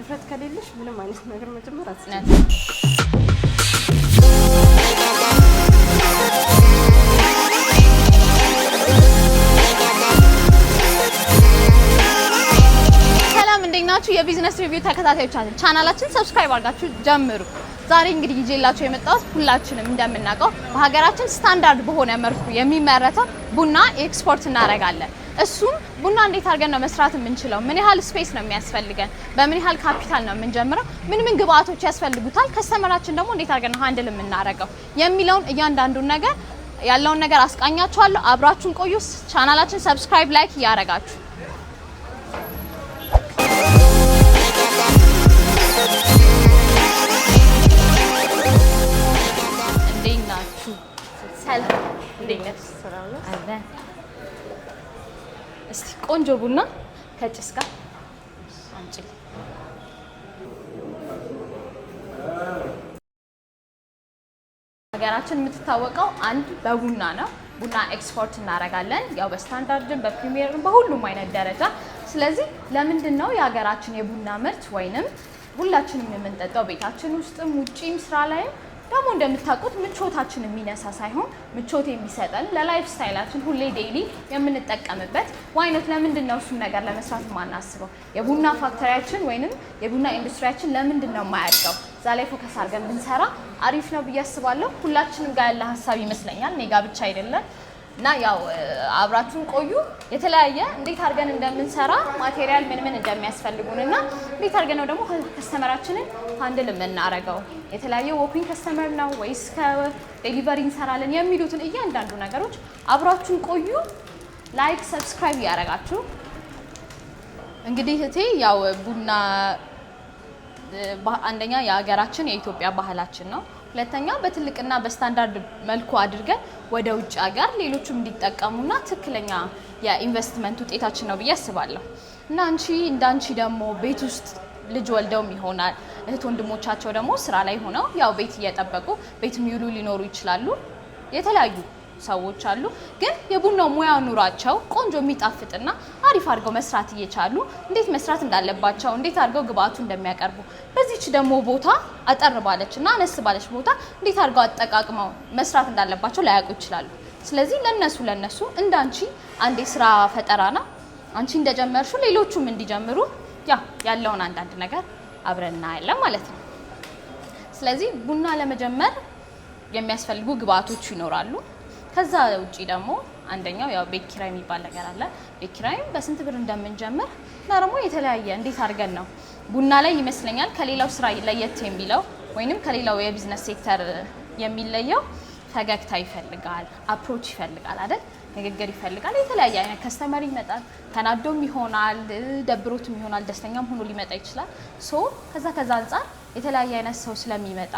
ድፍረት ከሌለሽ ምንም አይነት ነገር መጀመር አትችይም። ሰላም፣ እንዴት ናችሁ? የ Business Review ተከታታዮቻችን፣ ቻናላችን subscribe አድርጋችሁ ጀምሩ። ዛሬ እንግዲህ ይዤላችሁ የመጣሁት ሁላችንም እንደምናውቀው በሀገራችን ስታንዳርድ በሆነ መልኩ የሚመረተው ቡና ኤክስፖርት እናደርጋለን። እሱም ቡና እንዴት አድርገን ነው መስራት የምንችለው? ምን ያህል space ነው የሚያስፈልገን? በምን ያህል ካፒታል ነው የምንጀምረው? ምን ምን ግብአቶች ያስፈልጉታል? Customer ኣችን ደግሞ እንዴት አድርገን ነው handle የምናደርገው የሚለውን እያንዳንዱን ነገር ያለውን ነገር አስቃኛችኋለሁ። አብራችሁን ቆዩ። ቻናላችን subscribe፣ like እያደረጋችሁ። እንዴት ናችሁ? ሰላም፣ እንዴት ነሽ? ሰላም ነው። አለን። እስቲ ቆንጆ ቡና ከጭስ ጋር አምጪልኝ። ሀገራችን የምትታወቀው አንድ በቡና ነው። ቡና ኤክስፖርት እናደርጋለን፣ ያው በስታንዳርድም በፕሪሚየርም በሁሉም አይነት ደረጃ። ስለዚህ ለምንድን ነው የሀገራችን የቡና ምርት ወይንም ሁላችንም የምንጠጣው ቤታችን ውስጥም ውጪም ስራ ላይም ደግሞ እንደምታውቁት ምቾታችን የሚነሳ ሳይሆን ምቾት የሚሰጠን ለ lifestyle ኣችን ሁሌ daily የምንጠቀምበት፣ why not ለምንድን ነው እሱን ነገር ለመስራት የማናስበው? የቡና factory ያችን ወይንም የቡና ኢንዱስትሪያችን ለምንድን ነው የማያድገው? እዛ ላይ focus አድርገን ብንሰራ አሪፍ ነው ብዬ አስባለሁ። ሁላችንም ጋር ያለ ሀሳብ ይመስለኛል፣ እኔ ጋ ብቻ አይደለም። እና ያው አብራችሁን ቆዩ። የተለያየ እንዴት አድርገን እንደምንሰራ፣ material ምን ምን እንደሚያስፈልጉን እና እንዴት አድርገን ነው ደግሞ customer ኣችንን handle የምናደርገው፣ የተለያየ walk-in customer ነው ወይስ ከ delivery እንሰራለን የሚሉትን እያንዳንዱ ነገሮች አብራችሁን ቆዩ። Like፣ subscribe እያደረጋችሁ። እንግዲህ እህቴ፣ ያው ቡና አንደኛ የሀገራችን የኢትዮጵያ ባህላችን ነው። ሁለተኛ በትልቅና በስታንዳርድ መልኩ አድርገን ወደ ውጭ ሀገር ሌሎቹም እንዲጠቀሙና ትክክለኛ የኢንቨስትመንት ውጤታችን ነው ብዬ አስባለሁ። እና አንቺ እንደ አንቺ ደግሞ ቤት ውስጥ ልጅ ወልደውም ይሆናል፣ እህት ወንድሞቻቸው ደግሞ ስራ ላይ ሆነው ያው ቤት እየጠበቁ ቤት የሚውሉ ሊኖሩ ይችላሉ። የተለያዩ ሰዎች አሉ። ግን የቡናው ሙያ ኑሯቸው ቆንጆ የሚጣፍጥና አሪፍ አድርገው መስራት እየቻሉ እንዴት መስራት እንዳለባቸው፣ እንዴት አድርገው ግብአቱ እንደሚያቀርቡ፣ በዚች ደግሞ ቦታ አጠር ባለች እና አነስ ባለች ቦታ እንዴት አድርገው አጠቃቅመው መስራት እንዳለባቸው ላያውቁ ይችላሉ። ስለዚህ ለነሱ እንዳንቺ አንድ የስራ ፈጠራ ነው። አንቺ እንደጀመርሽው ሌሎቹም እንዲጀምሩ ያ ያለውን አንዳንድ ነገር አብረን እናያለን ማለት ነው። ስለዚህ ቡና ለመጀመር የሚያስፈልጉ ግብአቶች ይኖራሉ። ከዛ ውጪ ደግሞ አንደኛው ያው ቤት ኪራይ የሚባል ነገር አለ። ቤት ኪራይም በስንት ብር እንደምንጀምር እና ደግሞ የተለያየ እንዴት አድርገን ነው ቡና ላይ ይመስለኛል ከሌላው ስራ ለየት የሚለው ወይንም ከሌላው የ business sector የሚለየው ፈገግታ ይፈልጋል፣ approach ይፈልጋል አይደል? ንግግር ይፈልጋል። የተለያየ አይነት customer ይመጣል። ተናዶም ይሆናል፣ ደብሮትም ይሆናል፣ ደስተኛም ሆኖ ሊመጣ ይችላል። So ከዛ አንጻር የተለያየ አይነት ሰው ስለሚመጣ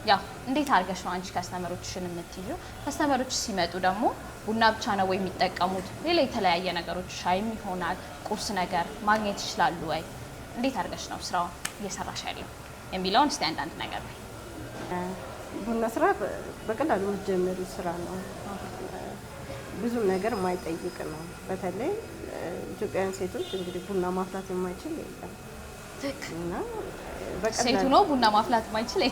ያው እንዴት አድርገሽ ነው አንቺ customer ኦችሽን የምትይዙ? Customer ኦች ሲመጡ ደግሞ ቡና ብቻ ነው ወይ የሚጠቀሙት? ሌላ የተለያየ ነገሮች ሻይም ይሆናል፣ ቁርስ ነገር ማግኘት ይችላሉ ወይ? እንዴት አድርገሽ ነው ስራውን እየሰራሽ ያለው የሚለውን እስቲ አንዳንድ ነገር በይ። ቡና ስራ በቀላሉ የምትጀምሪው ስራ ነው። ብዙም ነገር የማይጠይቅ ነው። በተለይ ኢትዮጵያውያን ሴቶች እንግዲህ ቡና ማፍላት የማይችል የለም እና በቀላሉ ሴቱ ነው ቡና ማፍላት ማይችል።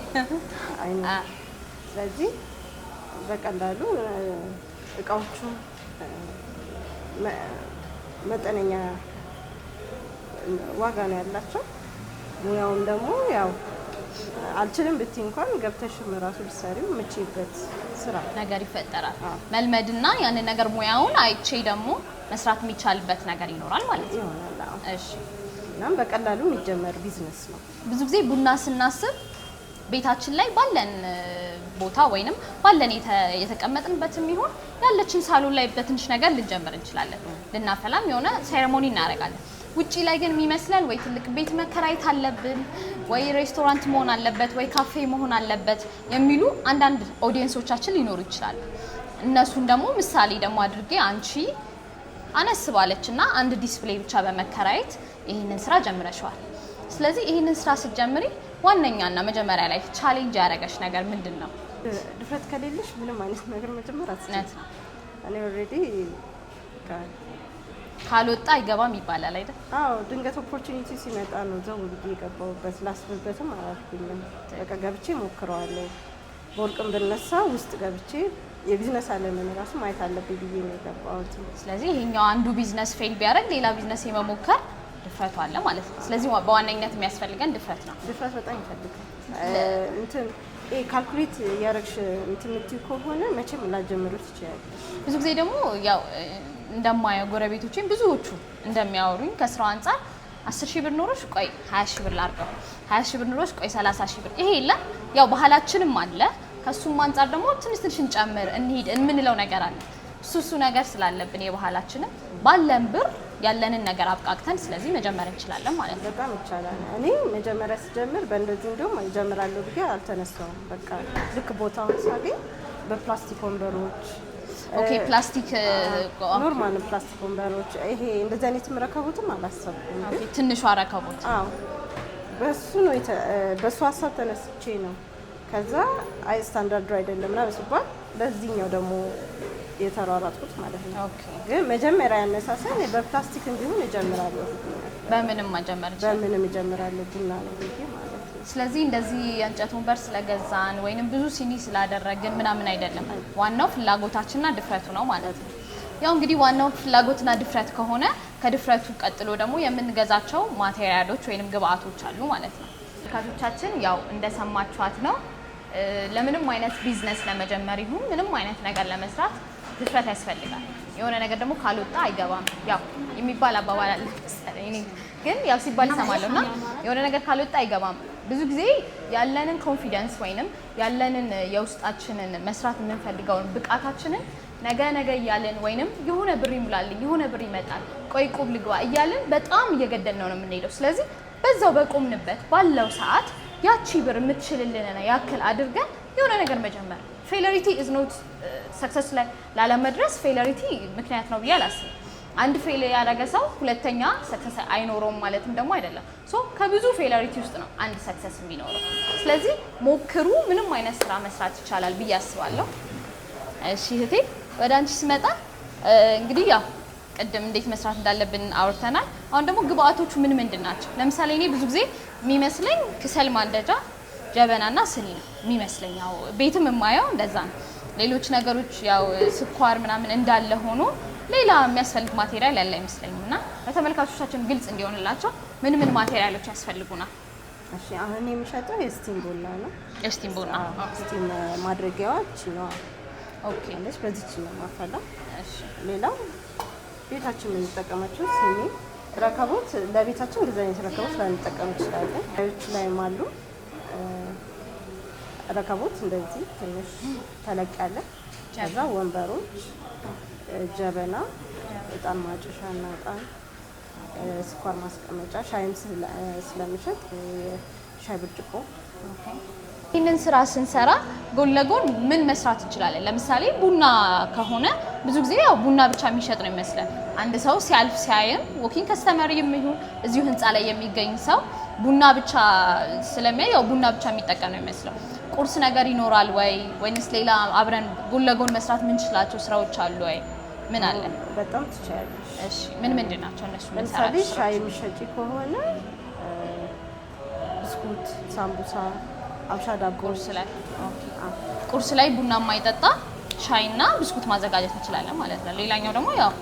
አይኖርም። ስለዚህ በቀላሉ እቃዎቹ መጠነኛ ዋጋ ነው ያላቸው። ሙያውም ደግሞ ያው አልችልም ብትይ እንኳን ገብተሽም ራሱ ብትሰሪው የምትችይበት ስራ ነገር ይፈጠራል። አዎ። መልመድና ያንን ነገር ሙያውን አይቼ ደግሞ መስራት የሚቻልበት ነገር ይኖራል ማለት ነው። ይሆናል። አዎ። እሺ። እናም በቀላሉ የሚጀመር ቢዝነስ ነው። ብዙ ጊዜ ቡና ስናስብ ቤታችን ላይ ባለን ቦታ ወይንም ባለን የተቀመጥንበትም ይሁን ያለችን ሳሎን ላይ በትንሽ ነገር ልንጀምር እንችላለን። ልናፈላም የሆነ ceremony እናደርጋለን። ውጪ ላይ ግን የሚመስለን ወይ ትልቅ ቤት መከራየት አለብን፣ ወይ ሬስቶራንት መሆን አለበት፣ ወይ ካፌ መሆን አለበት የሚሉ አንዳንድ audience ኦቻችን ሊኖሩ ይችላሉ። እነሱን ደግሞ ምሳሌ ደግሞ አድርጌ አንቺ አነስ ባለች እና አንድ display ብቻ በመከራየት ይህንን ስራ ጀምረሽዋል። ስለዚህ ይህንን ስራ ስትጀምሪ ዋነኛና መጀመሪያ ላይ challenge ያደረገሽ ነገር ምንድን ነው? ድፍረት ከሌለሽ ምንም አይነት ነገር መጀመር አትችይም። እውነት ነው። እኔ already ካልወጣ አይገባም ይባላል አይደል? አዎ፣ ድንገት opportunity ሲመጣ ነው ዘው ብዬ የገባሁበት። ላስብበትም አላልኩኝም። በቃ ገብቼ ሞክረዋለሁ። በወርቅም ብነሳ ውስጥ ገብቼ የቢዝነስ አለምን ራሱ ማየት አለብኝ ብዬ ነው የገባሁት። ስለዚህ ይሄኛው አንዱ ቢዝነስ fail ቢያደርግ ሌላ ቢዝነስ የመሞከር ድፍረቱ አለ ማለት ነው። ስለዚህ በዋነኝነት የሚያስፈልገን ድፍረት ነው። ድፍረት በጣም ይፈልጋል። እንትን ይሄ calculate እያደረግሽ እንትን የምትይው ከሆነ መቼም ላትጀምሪው ትችያለሽ። ብዙ ጊዜ ደግሞ ያው እንደማየው ጎረቤቶቼም ብዙዎቹ እንደሚያወሩኝ ከስራው አንጻር 10 ሺህ ብር ኖሮሽ ቆይ 20 ሺህ ብር ላድርገው፣ 20 ሺህ ብር ኖሮሽ ቆይ 30 ሺህ ብር፣ ይሄ የለም ያው ባህላችንም አለ። ከሱም አንጻር ደግሞ ትንሽ ትንሽ እንጨምር እንሂድ የምንለው ነገር አለ። እሱ ነገር ስላለብን የባህላችንም ባለን ብር ያለንን ነገር አብቃቅተን ስለዚህ መጀመር እንችላለን ማለት ነው። በጣም ይቻላል። እኔ መጀመሪያ ስጀምር በእንደዚህ እንዲሁም እጀምራለሁ ብዬ አልተነሳውም። በቃ ልክ ቦታውን ሳገኝ በፕላስቲክ ወንበሮች፣ Okay፣ ፕላስቲክ Normal ፕላስቲክ ወንበሮች፣ ይሄ እንደዚህ አይነት ረከቦትም አላሰብኩም። ግን ትንሿ ረከቦት። አዎ፣ በሱ ነው በሱ ሀሳብ ተነስቼ ነው። ከዛ አይ ስታንዳርዱ አይደለም ምናምን ሲባል በዚህኛው ደግሞ የተሯሯጥኩት ማለት ነው። ግን መጀመሪያ ያነሳሳኝ በፕላስቲክ እንዲሆን እጀምራለሁ፣ በምንም መጀመር ይችላል። በምንም እጀምራለሁ ቡና ነው ብዬ ማለት ነው። ስለዚህ እንደዚህ የእንጨት ወንበር ስለገዛን ወይንም ብዙ ሲኒ ስላደረግን ምናምን አይደለም። ዋናው ፍላጎታችንና ድፍረቱ ነው ማለት ነው። ያው እንግዲህ ዋናው ፍላጎትና ድፍረት ከሆነ ከድፍረቱ ቀጥሎ ደግሞ የምንገዛቸው material ኦች ወይንም ግብአቶች አሉ ማለት ነው። ተመልካቾቻችን ያው እንደሰማችኋት ነው። ለምንም አይነት ቢዝነስ ለመጀመር ይሁን ምንም አይነት ነገር ለመስራት ድፍረት ያስፈልጋል። የሆነ ነገር ደግሞ ካልወጣ አይገባም ያው የሚባል አባባል አለ መሰለኝ። እኔ ግን ያው ሲባል እሰማለሁ እና የሆነ ነገር ካልወጣ አይገባም። ብዙ ጊዜ ያለንን confidence ወይንም ያለንን የውስጣችንን መስራት የምንፈልገውን ብቃታችንን ነገ ነገ እያልን ወይንም የሆነ ብር ይሙላልኝ፣ የሆነ ብር ይመጣል፣ ቆይ ቁብ ልግባ እያልን በጣም እየገደል ነው የምንሄደው። ስለዚህ በዛው በቆምንበት ባለው ሰዓት ያቺ ብር የምትችልልን ያክል አድርገን የሆነ ነገር መጀመር፣ failure is not success ላይ ላለመድረስ failure ምክንያት ነው ብዬ አላስብም። አንድ fail ያደረገ ሰው ሁለተኛ success አይኖረውም ማለትም ደግሞ አይደለም። So ከብዙ failure ውስጥ ነው አንድ success የሚኖረው። ስለዚህ ሞክሩ፣ ምንም አይነት ስራ መስራት ይቻላል ብዬ አስባለሁ። እሺ እህቴ፣ ወደ አንቺ ስመጣ እንግዲህ ያው ቅድም እንዴት መስራት እንዳለብን አውርተናል። አሁን ደግሞ ግብአቶቹ ምን ምንድን ናቸው? ለምሳሌ እኔ ብዙ ጊዜ የሚመስለኝ ከሰል ማንደጃ፣ ጀበናና ስኒ ነው የሚመስለኝ። ያው ቤትም የማየው እንደዛ ነው። ሌሎች ነገሮች ያው ስኳር ምናምን እንዳለ ሆኖ ሌላ የሚያስፈልግ material ያለ አይመስለኝም። እና ለተመልካቾቻችን ግልጽ እንዲሆንላቸው ምን ምን material ኦች ያስፈልጉናል? እሺ፣ አሁን የምሸጠው የ steam ቡና ነው። የ steam ቡና። Steam ማድረጊያዋ እቺ ነው አለች። በዚች ነው ማፈላ። ሌላው ቤታችን የምንጠቀማቸው ሲኒ፣ ረከቦት፣ ለቤታችን እንደዚህ አይነት ረከቦት ላንጠቀም እንችላለን። ላዮች ላይም አሉ ረከቦት እንደዚህ ትንሽ ተለቅ ያለ። ከዛ ወንበሮች፣ ጀበና፣ እጣን ማጨሻ እና እጣን፣ ስኳር ማስቀመጫ፣ ሻይም ስለምሸጥ ሻይ ብርጭቆ። ይህንን ስራ ስንሰራ ጎን ለጎን ምን መስራት እንችላለን? ለምሳሌ ቡና ከሆነ ብዙ ጊዜ ያው ቡና ብቻ የሚሸጥ ነው ይመስለን። አንድ ሰው ሲያልፍ ሲያይም walking customer ይሁን እዚሁ ህንፃ ላይ የሚገኝ ሰው ቡና ብቻ ስለሚያይ ያው ቡና ብቻ የሚጠቀም ነው የሚመስለው። ቁርስ ነገር ይኖራል ወይ ወይንስ ሌላ አብረን ጎን ለጎን መስራት የምንችላቸው ስራዎች አሉ ወይ? ምን አለ? በጣም ትችያለሽ። እሺ፣ ምን ምንድን ናቸው እነሱ ለምሳሌ የምንሰራቸው ሻይ ስራዎች? የሚሸጪ ከሆነ ብስኩት፣ ሳምቡሳ፣ አብሻ ዳቦ። ቁርስ ላይ፣ okay። ቁርስ ላይ ቡና የማይጠጣ ሻይና ብስኩት ማዘጋጀት እንችላለን ማለት ነው። ሌላኛው ደግሞ ያው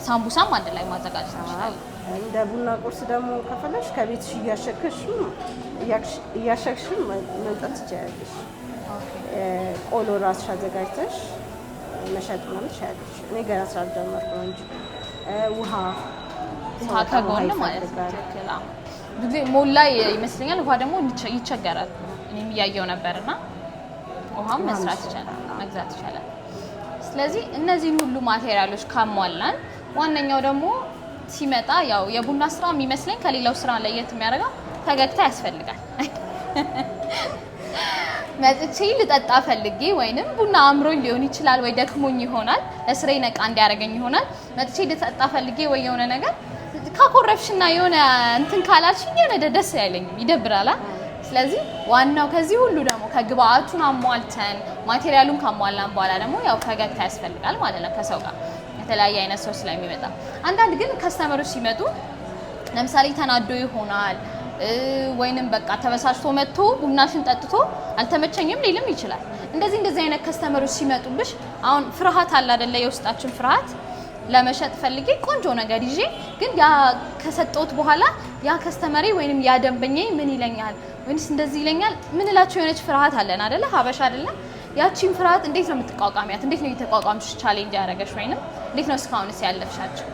ሳምቡሳም አንድ ላይ ማዘጋጀት እንችላለን። እንደ ቡና ቁርስ ደግሞ ከፈለሽ ከቤትሽ እያሸግሽም መምጣት ትችያለሽ። ቆሎ ራስሽ አዘጋጅተሽ መሸጥ ምናምን ትችያለሽ። እኔ ገና ስላልጀመርኩ ነው እንጂ ውሃ ሰው ውሃ በጣም ውሃ ከጎን ማለት ነው። ይፈልጋል። ትክክል። አዎ። ብዙ ጊዜ ሞል ላይ ይመስለኛል ውሃ ደግሞ ይቸገራል። እኔም እያየው ነበርና ውሃም መስራት ይቻላል፣ መግዛት ይቻላል። ስለዚህ እነዚህን ሁሉ material ኦች ካሟላን ዋነኛው ደግሞ ሲመጣ ያው የቡና ስራ የሚመስለኝ ከሌላው ስራ ለየት የሚያደርገው ፈገግታ ያስፈልጋል። መጥቼ ልጠጣ ፈልጌ ወይንም ቡና አምሮኝ ሊሆን ይችላል ወይ ደክሞኝ ይሆናል፣ ለስራዬ ነቃ እንዲያደርገኝ ይሆናል። መጥቼ ልጠጣ ፈልጌ ወይ የሆነ ነገር ካኮረፍሽና የሆነ እንትን ካላልሽኝ የሆነ ደስ አይለኝም፣ ይደብራል። ስለዚህ ዋናው ከዚህ ሁሉ ደግሞ ከግብአቱን አሟልተን material ኡን ካሟላን በኋላ ደግሞ ያው ፈገግታ ያስፈልጋል ማለት ነው ከሰው ጋር። በተለይ የተለያየ አይነት ሰው ስለሚመጣ። አንዳንድ ግን customer ኦች ሲመጡ ለምሳሌ ተናዶ ይሆናል ወይንም በቃ ተበሳጭቶ መጥቶ ቡናሽን ጠጥቶ አልተመቸኝም ሊልም ይችላል። እንደዚህ እንደዚህ አይነት customer ኦች ሲመጡብሽ አሁን ፍርሃት አለ አይደለ? የውስጣችን ፍርሃት ለመሸጥ ፈልጌ ቆንጆ ነገር ይዤ ግን ያ ከሰጠሁት በኋላ ያ customer ኤ ወይንም ያ ደንበኛዬ ምን ይለኛል ወይንስ እንደዚህ ይለኛል ምንላቸው የሆነች ፍርሃት አለን አይደለ? ሀበሻ አይደለ? ያቺን ፍርሃት እንዴት ነው የምትቋቋሚያት? እንዴት ነው የተቋቋምሽ challenge ያደረገሽ ወይንም እንዴት ነው እስካሁንስ ያለፍሻቸው?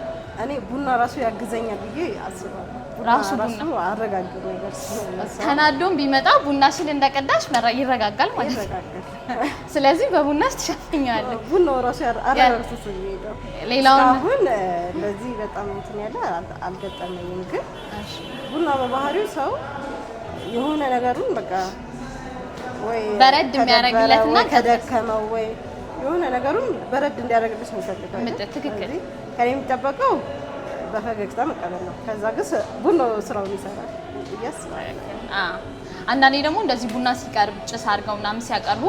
እኔ ቡና ራሱ ያግዘኛል ብዬ አስባለሁ። ራሱ ራሱ አረጋግጥ ነገር ስለሆነ ተናዶም ቢመጣ ቡና ሲል እንደቀዳሽ ይረጋጋል ማለት ነው። ይረጋጋል። ስለዚህ በቡናሽ ትሸፍኛለሽ። ቡናው ራሱ አረጋግጦት ነው የሚሄደው። ሌላውን አሁን እንደዚህ በጣም እንትን ያለ አልገጠመኝም። ግን ቡና በባህሪው ሰው የሆነ ነገሩን በቃ ወይ በረድ የሚያደርግለትና ከደከመው ወይ የሆነ ነገሩን በረድ እንዲያደርግልሽ ነው የሚፈልገው። ትክክል። ከእኔ የሚጠበቀው በፈገግታ መቀበል ነው። ከዛ ግን ቡናው ስራውን ይሰራል ብዬ አስባለሁ። አንዳንዴ ደግሞ እንደዚህ ቡና ሲቀርብ ጭስ አድርገው ምናምን ሲያቀርቡ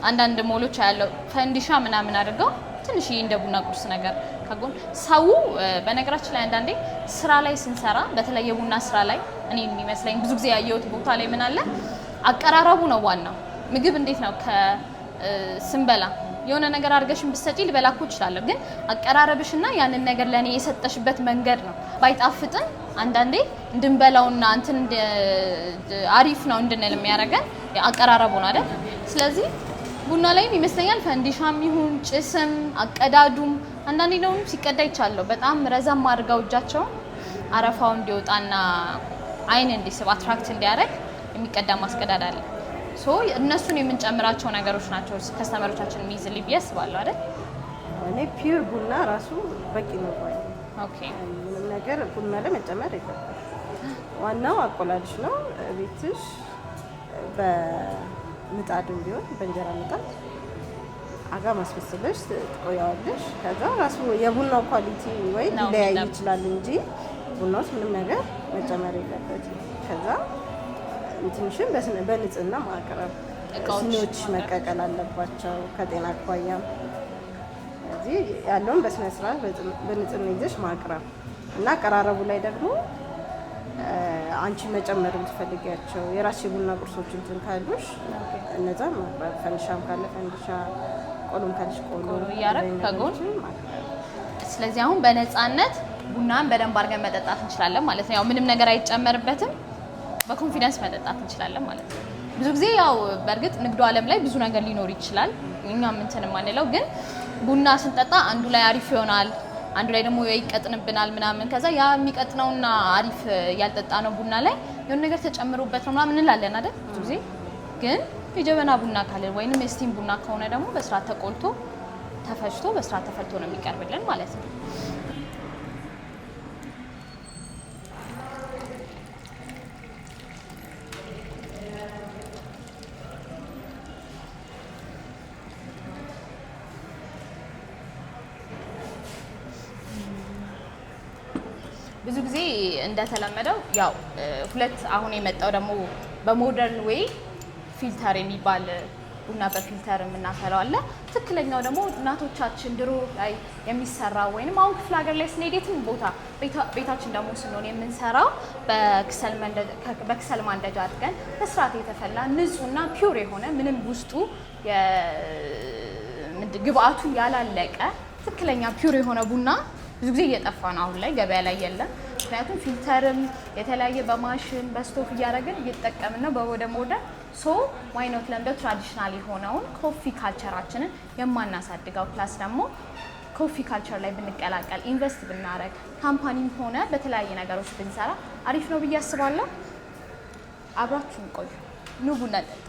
አንዳንድ ሞሎች ያለው ፈንዲሻ ምናምን አድርገው ትንሽዬ እንደ ቡና ቁርስ ነገር ከጎን ሰው በነገራችን ላይ አንዳንዴ ስራ ላይ ስንሰራ በተለይ የቡና ስራ ላይ እኔ የሚመስለኝ ብዙ ጊዜ ያየሁት ቦታ ላይ ምን አለ አቀራረቡ ነው ዋናው። ምግብ እንዴት ነው ስንበላ የሆነ ነገር አድርገሽን ብትሰጪ ልበላ እኮ እችላለሁ፣ ግን አቀራረብሽና ያንን ነገር ለኔ የሰጠሽበት መንገድ ነው። ባይጣፍጥም አንዳንዴ እንድንበላውና እንትን አሪፍ ነው እንድንል የሚያደርገን አቀራረቡ ነው አይደል? ስለዚህ ቡና ላይም ይመስለኛል ፈንዲሻም ይሁን ጭስም አቀዳዱም አንዳንዴ ደግሞ ሲቀዳ ይቻለሁ በጣም ረዘም አድርገው እጃቸውን አረፋው እንዲወጣና አይን እንዲስብ attract እንዲያደርግ የሚቀዳ ማስቀዳድ አለ። So እነሱን የምንጨምራቸው ነገሮች ናቸው customer ኦቻችን የሚይዝልኝ ብዬ አስባለሁ አይደል? እኔ pure ቡና ራሱ በቂ ነው ባይ። Okay፣ ምንም ነገር ቡና ላይ መጨመር የለበትም። ዋናው አቆላልሽ ነው። ቤትሽ በምጣድም ቢሆን በእንጀራ ምጣድ አጋ ማስበስለሽ ትቆያዋለሽ። ከዛ ራሱ የቡናው quality ወይ ሊለያይ ይችላል እንጂ ቡና ውስጥ ምንም ነገር መጨመር የለበትም። ከዛ እንትንሽን በንጽህና ማቅረብ፣ ስኒዎች መቀቀል አለባቸው ከጤና አኳያም። ስለዚህ ያለውን በስነ ስርዓት በንጽህና ይዘሽ ማቅረብ እና አቀራረቡ ላይ ደግሞ አንቺ መጨመር የምትፈልጊያቸው የራስሽ የቡና ቁርሶች እንትን ካሉሽ እነዛ ማቅረብ፣ ፈንዲሻም ካለ ፈንዲሻ፣ ቆሎም ካለሽ ቆሎ እያደረግ ከጎን። ስለዚህ አሁን በነፃነት ቡናን በደንብ አድርገን መጠጣት እንችላለን ማለት ነው። ያው ምንም ነገር አይጨመርበትም። በ confidence መጠጣት እንችላለን ማለት ነው። ብዙ ጊዜ ያው በእርግጥ ንግዱ ዓለም ላይ ብዙ ነገር ሊኖር ይችላል። እኛም እንትን የማንለው ግን ቡና ስንጠጣ አንዱ ላይ አሪፍ ይሆናል፣ አንዱ ላይ ደግሞ ይቀጥንብናል ምናምን። ከዛ ያ የሚቀጥነውና አሪፍ ያልጠጣነው ቡና ላይ የሆነ ነገር ተጨምሮበት ነው ምናምን እንላለን አይደል? ብዙ ጊዜ ግን የጀበና ቡና ካለ ወይንም የ steam ቡና ከሆነ ደግሞ በስርዓት ተቆልቶ ተፈጭቶ በስርዓት ተፈልቶ ነው የሚቀርብልን ማለት ነው። ብዙ ጊዜ እንደተለመደው ያው ሁለት አሁን የመጣው ደግሞ በ modern way filter የሚባል ቡና በ filter የምናፈላው አለ። ትክክለኛው ደግሞ እናቶቻችን ድሮ ላይ የሚሰራው ወይንም አሁን ክፍለ ሀገር ላይ ስንሄድ የትም ቦታ ቤታችን ደግሞ ስንሆን የምንሰራው በክሰል ማንደጃ አድርገን በስርዓት የተፈላ ንጹህና pure የሆነ ምንም ውስጡ ግብአቱ ያላለቀ ትክክለኛ pure የሆነ ቡና ብዙ ጊዜ እየጠፋ ነው አሁን ላይ ገበያ ላይ የለም። ምክንያቱም filter ም የተለያየ በማሽን በስቶፍ እያደረግን እየተጠቀምን ነው በወደ modern። So why not ለምደው traditional የሆነውን coffee culture ኣችንን የማናሳድገው plus ደግሞ coffee culture ላይ ብንቀላቀል invest ብናደርግ company ም ሆነ በተለያየ ነገሮች ብንሰራ አሪፍ ነው ብዬ አስባለሁ። አብራችሁን ቆዩ፣ ኑ ቡና እንጠጣ።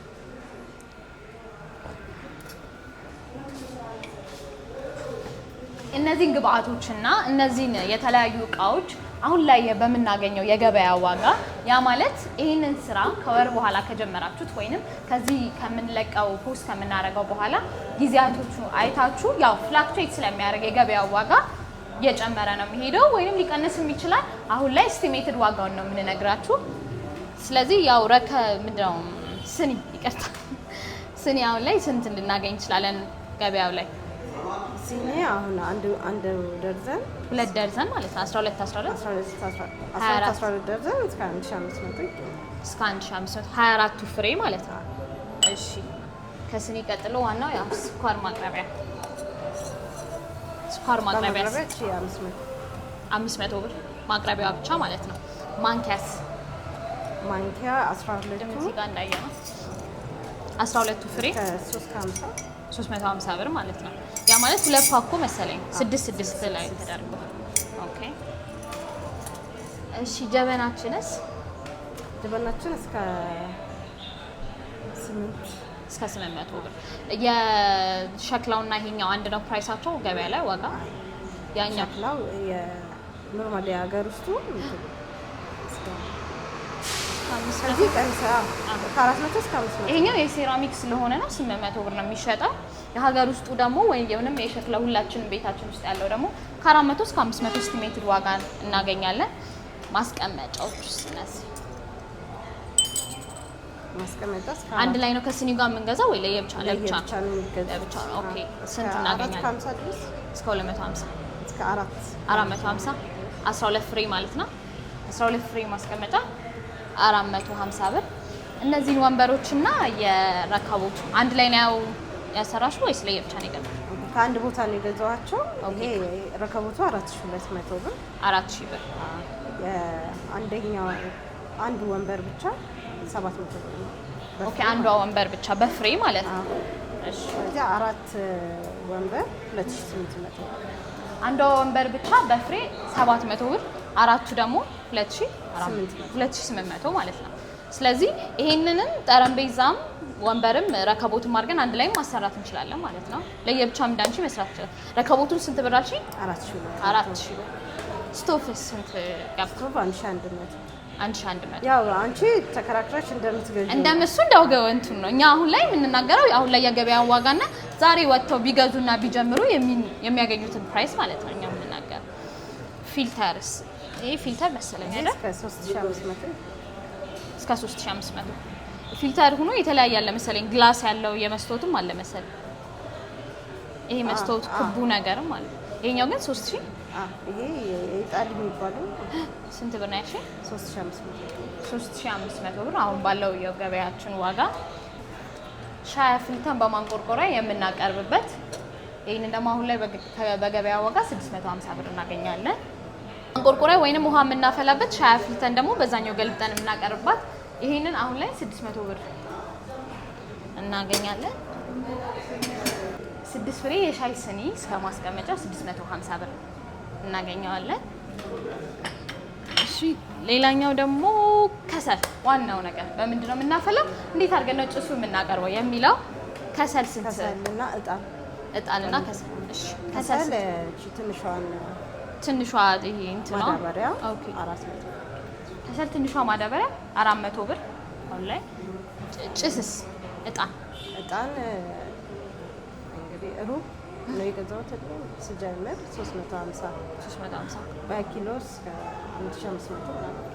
እነዚህን ግብአቶችና እነዚህን የተለያዩ እቃዎች አሁን ላይ በምናገኘው የገበያ ዋጋ ያ ማለት ይህንን ስራ ከወር በኋላ ከጀመራችሁት ወይንም ከዚህ ከምንለቀው post ከምናደርገው በኋላ ጊዜያቶቹ አይታችሁ ያው fluctuate ስለሚያደርግ የገበያው ዋጋ እየጨመረ ነው የሚሄደው ወይንም ሊቀንስም ይችላል። አሁን ላይ estimated ዋጋውን ነው የምንነግራችሁ። ስለዚህ ያው ረከ ምንድነው ስኒ ይቅርታ፣ ስኒ አሁን ላይ ስንት እንድናገኝ እንችላለን ገበያው ላይ? ሲኒ አሁን አንድ ደርዘን፣ ሁለት ደርዘን ማለት ነው። 12 12። 12 12 ደርዘን እስከ 1500 ይገኛል። እስከ 1500፣ 24ቱ ፍሬ ማለት ነው። እሺ፣ ከስኒ ቀጥሎ ዋናው ያው ስኳር ማቅረቢያ፣ ስኳር ማቅረቢያ። ማቅረቢያ እቺ 500። 500 ብር ማቅረቢያዋ ብቻ ማለት ነው። ማንኪያስ? ማንኪያ 12ቱ ቅድም እዚህ ጋር እንዳየነው 12ቱ ፍሬ ከ350። 350 ብር ማለት ነው። ያ ማለት ሁለት ፓኮ መሰለኝ፣ ስድስት ስድስት ላይ ተደርጎ። Okay፣ እሺ፣ ጀበናችንስ? ጀበናችን እስከ 8 እስከ 800 ብር። የሸክላውና ይሄኛው አንድ ነው price ኣቸው ገበያ ላይ ዋጋ ያኛው? ሸክላው የ normal የሀገር ውስጡ እንትን እስከ ከዚህ ቀንሰ ከ400 እስከ 500። ይሄኛው የሴራሚክ ስለሆነ ነው 800 ብር ነው የሚሸጠው። የሀገር ውስጡ ደግሞ ወይም የሸክላ ሁላችንም ቤታችን ውስጥ ያለው ደግሞ ከ400 እስከ 500 estimated ዋጋ እናገኛለን። ማስቀመጫዎች ውስጥ እነዚህ? ማስቀመጫ እስከ አንድ ላይ ነው ከስኒው ጋር የምንገዛው ወይ ለየብቻ? ለብቻ? ለየብቻ ነው የሚገዛው። ለብቻ ነው። Okay። እስከ ስንት አራት እናገኛለን? ከ50 ድረስ። እስከ 250? እስከ አራት። 450፣ 12 ፍሬ ማለት ነው። 12 ፍሬ ማስቀመጫ 450 ብር። እነዚህን ወንበሮችና የረከቦት አንድ ላይ ነው ያሰራሽው ወይስ ለየብቻ ነው የገዛሽው? ከአንድ ቦታ ነው የገዛኋቸው። Okay። ይሄ ረከቦቱ 4200 ብር። 4000 ብር። የአንደኛው አንዱ ወንበር ብቻ 700 ብር ነው። Okay፣ አንዷ ወንበር ብቻ በፍሬ ማለት ነው። እሺ። ስለዚህ አራት ወንበር 2800። አንዷ ወንበር ብቻ በፍሬ 700 ብር፣ አራቱ ደግሞ 2800 ማለት ነው። ስለዚህ ይሄንንም ጠረጴዛም ወንበርም ረከቦትም አድርገን አንድ ላይ ማሰራት እንችላለን ማለት ነው። ለየብቻም እንዳንቺ መስራት ይችላል። ረከቦቱን ስንት ብር አልሽኝ? 4200። 4000 ብር። ስቶፍ ስንት ገባ? ስቶቭ 1100። 1100። ያው አንቺ ተከራክረሽ እንደምትገዢው። እንደምሱ እንደው እንትኑ ነው። እኛ አሁን ላይ የምንናገረው አሁን ላይ የገበያን ዋጋና ዛሬ ወጥተው ቢገዙና ቢጀምሩ የሚያገኙትን price ማለት ነው እኛ የምንናገረው። Filter ስ? ይሄ filter መሰለኝ አይደል? እስከ 3500። እስከ 3500። Filter ሆኖ የተለያየ አለ መሰለኝ። Glass ያለው የመስታወትም አለ መሰለኝ። ይሄ መስታወት ክቡ ነገርም አለ። ይሄኛው ግን 3000 ይሄ የኢጣሊ የሚባለው። ስንት ብር ነው ያልሽኝ? 3500። 3500 ብር አሁን ባለው የገበያችን ዋጋ። ሻይ አፍልተን በማንቆርቆሪያ የምናቀርብበት ይህንን ደግሞ አሁን ላይ በገበያ ዋጋ 650 ብር እናገኛለን። ማንቆርቆሪያ ወይንም ውሃ የምናፈላበት፣ ሻይ አፍልተን ደግሞ በዛኛው ገልብጠን የምናቀርብባት ይህንን አሁን ላይ 600 ብር እናገኛለን። ስድስት ፍሬ የሻይ ስኒ እስከ ማስቀመጫው 650 ብር እናገኘዋለን። እሺ፣ ሌላኛው ደግሞ ከሰል፣ ዋናው ነገር በምንድን ነው የምናፈላው፣ እንዴት አድርገን ነው ጭሱ የምናቀርበው የሚለው፣ ከሰል ስንት? ከሰልና እጣን። እጣንና ከሰል። እሺ፣ ከሰል ከሰል ስንት? እቺ ትንሿን ትንሿ ይሄ እንትኗ ማዳበሪያ Okay። 400። ከሰል ትንሿ ማዳበሪያ 400 ብር አሁን ላይ። ጭስስ፣ እጣን? እጣን እንግዲህ ሩብ ነው የገዛሁት እኔ ስጀምር 350። 350። በኪሎ እስከ 1500 ምናምን።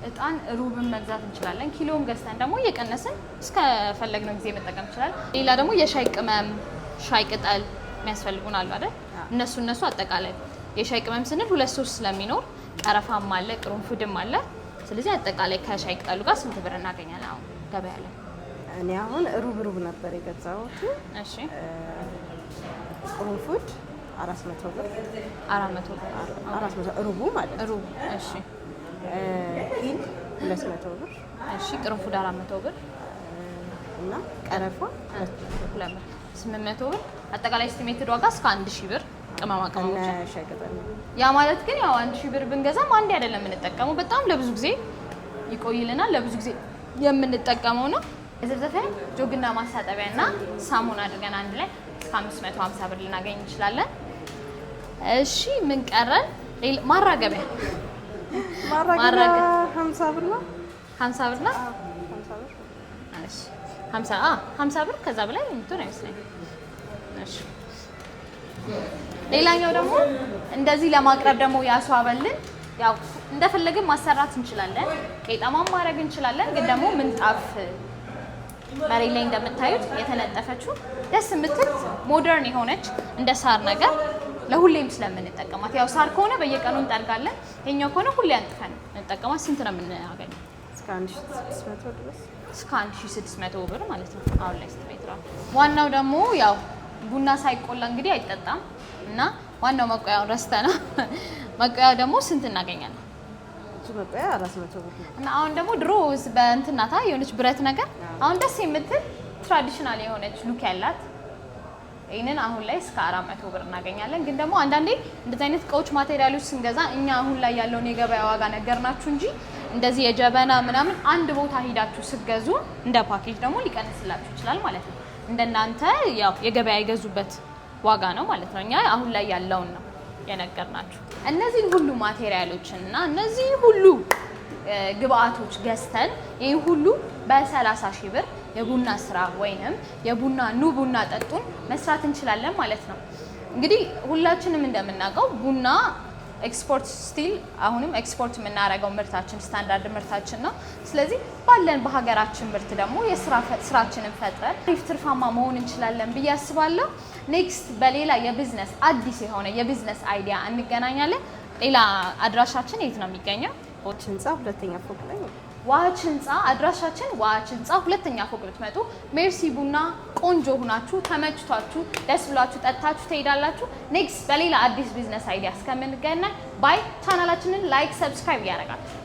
እጣን ሩብን መግዛት እንችላለን። ኪሎውን ገዝተን ደግሞ እየቀነስን እስከፈለግነው ጊዜ መጠቀም እንችላለን። ሌላ ደግሞ የሻይ ቅመም፣ ሻይ ቅጠል የሚያስፈልጉን አሉ አይደል? አዎ። እነሱ አጠቃላይ የሻይ ቅመም ስንል ሁለት ሶስት ስለሚኖር ቀረፋም አለ፣ ቅርንፉድም አለ። ስለዚህ አጠቃላይ ከሻይ ቅጠሉ ጋር ስንት ብር እናገኛለን አሁን ገበያ ላይ? እኔ አሁን ሩብ ሩብ ነበር የገዛሁት። እሺ። ቅርንፉድ 400 ብር። 400 ብር። 400 ሩቡ ማለት ነው። ሩብ፣ እሺ። ሂል 200 ብር። እሺ፣ ቅርንፉድ 400 ብር። እና ቀረፋ 200። 800 ብር። አጠቃላይ estimated ዋጋ እስከ 1000 ብር ቅመማ ከነ ቅመሞች። ሻይ ቅጠል ነው። ያ ማለት ግን ያው 1000 ብር ብንገዛም አንዴ አይደለም የምንጠቀመው፣ በጣም ለብዙ ጊዜ ይቆይልናል። ለብዙ ጊዜ የምንጠቀመው ነው። የዘፍዘፊያ ጆግና ማስታጠቢያና ሳሙና አድርገን አንድ ላይ እስከ 550 ብር ልናገኝ እንችላለን። እሺ፣ ምን ቀረን? ማራገቢያ። ማራገቢያ 50 ብር ነው። 50 ብር ነው። 50 ብር። እሺ፣ 50 50 ብር፣ ከዛ በላይ የምትሆን አይመስለኝም። እሺ፣ ሌላኛው ደግሞ እንደዚህ ለማቅረብ ደግሞ ያስዋበልን፣ ያው እንደፈለግን ማሰራት እንችላለን፣ ቄጠማም ማድረግ እንችላለን። ግን ደግሞ ምንጣፍ መሬት ላይ እንደምታዩት የተነጠፈችው ደስ የምትል modern የሆነች እንደ ሳር ነገር ለሁሌም ስለምንጠቀማት፣ ያው ሳር ከሆነ በየቀኑ እንጠርጋለን። የኛው ከሆነ ሁሌ አንጥፈን እንጠቀማት። ስንት ነው የምናገኘው? እስከ 1600 ድረስ። እስከ 1600 ብር ማለት ነው አሁን ላይ ስትሜትሯ። ዋናው ደግሞ ያው ቡና ሳይቆላ እንግዲህ አይጠጣም እና ዋናው መቆያውን ረስተነው መቆያው ደግሞ ስንት እናገኛለን? እሱ መቆያ 400 ብር ነው። እና አሁን ደግሞ ድሮ በእንትናታ የሆነች ብረት ነገር፣ አሁን ደስ የምትል traditional የሆነች look ያላት ይህንን አሁን ላይ እስከ 400 ብር እናገኛለን። ግን ደግሞ አንዳንዴ እንደዚህ አይነት እቃዎች material ኦች ስንገዛ እኛ አሁን ላይ ያለውን የገበያ ዋጋ ነገርናችሁ እንጂ እንደዚህ የጀበና ምናምን አንድ ቦታ ሂዳችሁ ስትገዙ እንደ ፓኬጅ ደግሞ ሊቀንስላችሁ ይችላል ማለት ነው። እንደናንተ ያው የገበያ የገዙበት ዋጋ ነው ማለት ነው። እኛ አሁን ላይ ያለውን ነው የነገርናችሁ። እነዚህን ሁሉ material ኦችን እና እነዚህ ሁሉ ግብአቶች ገዝተን ይህ ሁሉ በ30 ሺህ ብር የቡና ስራ ወይንም የቡና ኑ ቡና ጠጡን መስራት እንችላለን ማለት ነው። እንግዲህ ሁላችንም እንደምናውቀው ቡና export still አሁንም ኤክስፖርት የምናደርገው ምርታችን ስታንዳርድ ምርታችን ነው። ስለዚህ ባለን በሀገራችን ምርት ደግሞ የስራ ስራችንን ፈጥረን አሪፍ ትርፋማ መሆን እንችላለን ብዬ አስባለሁ። Next በሌላ የቢዝነስ አዲስ የሆነ የ business idea እንገናኛለን። ሌላ አድራሻችን የት ነው የሚገኘው? ዋች ህንፃ ሁለተኛ ፎቅ ላይ ነው። ዋች ህንፃ፣ አድራሻችን ዋች ህንፃ ሁለተኛ ፎቅ ብትመጡ ሜርሲ ቡና ቆንጆ ሁናችሁ ተመችቷችሁ ደስ ብሏችሁ ጠጥታችሁ ትሄዳላችሁ። Next በሌላ አዲስ business idea እስከምንገናኝ bye። ቻናላችንን like፣ subscribe እያደረጋችሁ